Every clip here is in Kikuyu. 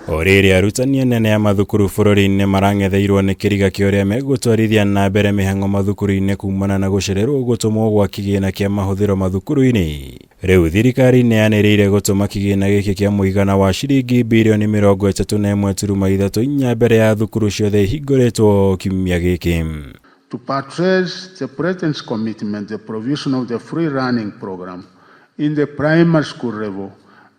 O rĩrĩ arutani anene a mathukuru bũrũri-inĩ marang'etheirwo nĩ kĩriga kĩa ũrĩa megũtwarithia na mbere mĩhang'o mathukuru-inĩ kumana na gũcererwo gũtũmwo gwa kĩgĩna kĩa mahũthĩro mathukuru-inĩ. Rĩu thirikari nĩ yanĩrĩire gũtũma kĩgĩna gĩkĩ kĩa mũigana wa ciringi birioni 31.34 mbere ya thukuru ciothe ihingũrĩtwo kiumia gĩkĩ. To buttress the President's commitment, the provision of the free learning program in the primary school level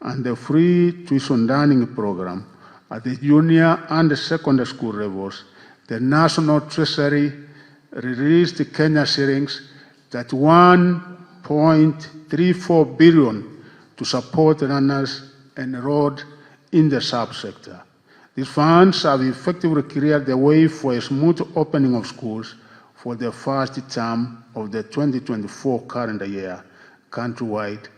and the free tuition learning program at the junior and secondary school levels, the National Treasury released Kenya shillings 31.34 billion to support learners enrolled in the subsector. These funds have effectively cleared the way for a smooth opening of schools for the first term of the 2024 calendar year countrywide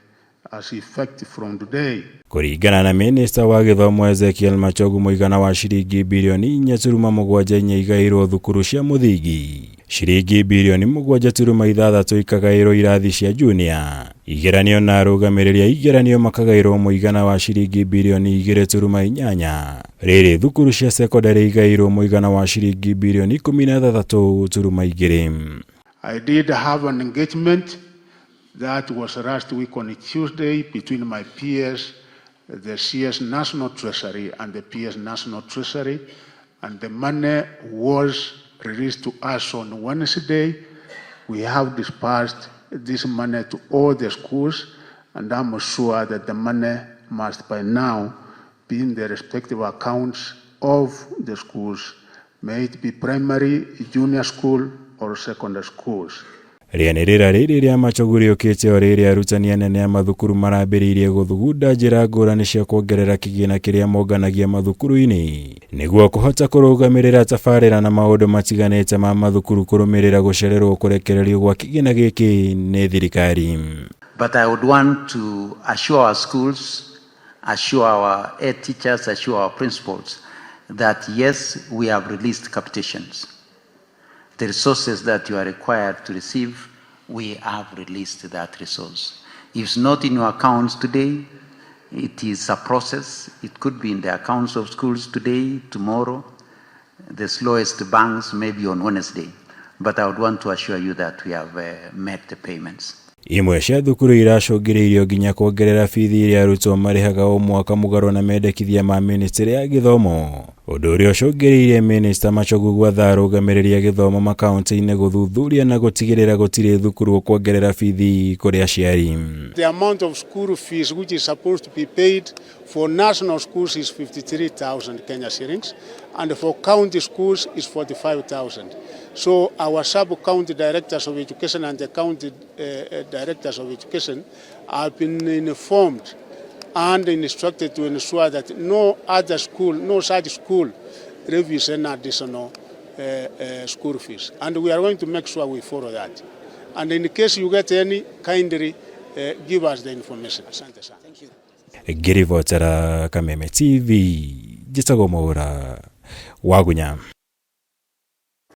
as effective from today. Kũringana na minista wa gĩthomo Ezekiel Machogu, mũigana wa ciringi birioni 4.74 igaĩirwo thukuru cia mũthingi, ciringi birioni 7.6 ikagaĩrwo irathi cia junior igeranio, na arũgamĩrĩri a igeranio makagaĩrwo mũigana wa ciringi birioni 2.8. Rĩrĩ thukuru cia cekondarĩ igaĩirwo mũigana wa ciringi birioni 16.2. I did have an engagement that was last week on Tuesday between my PS, the CS National Treasury and the PS National Treasury, and the money was released to us on Wednesday. We have dispersed this money to all the schools, and I'm sure that the money must by now be in the respective accounts of the schools, may it be primary, junior school, or secondary schools. Rĩanĩrĩra rĩrĩ rĩa Machogu rĩũkĩte o rĩrĩ arutani anene a mathukuru marambĩrĩirie gũthugunda njĩra ngũrani cia kuongerera kĩgĩna kĩrĩa monganagia mathukuru-inĩ nĩguo kũhota kũrũgamĩrĩra tabarĩra na maũndũ matiganĩte ma mathukuru kũrũmĩrĩra gũcererwo kũrekererio gwa kĩgĩna gĩkĩ nĩ thirikari. But I would want to assure our schools, assure our head teachers, assure our principals that yes, we have released capitations. The resources that you are required to receive, we have released that resource. If it's not in your accounts today, it is a process. It could be in the accounts of schools today, tomorrow, the slowest banks maybe on Wednesday. But I would want to assure you that we have made the payments. Imwe cia thukuru iracũngĩrĩirio nginya kuongerera bithi iria arutwo marĩhaga o mwaka mũgarũ na mendekithia ma ministry ya gĩthomo, ũndũ ũrĩa ũcũngĩrĩirie minista Machogu gwatha arũgamĩrĩri a gĩthomo makaunti-inĩ gũthuthuria na gũtigĩrĩra gũtirĩ thukuru kuongerera bithi kũrĩ aciari. The amount of school fees which is supposed to be paid for national schools is 53,000 Kenya shillings, and for county schools is 45,000. So our sub-county directors of education and the county directors of education have been informed and instructed to ensure that no other school, no such school levies any additional school fees. And we are going to make sure we follow that. And in case you get any, kindly give us the information. Asante sana. Thank you. Ngĩribotera Kameme TV, njĩtagwo Mwaura Wagunya.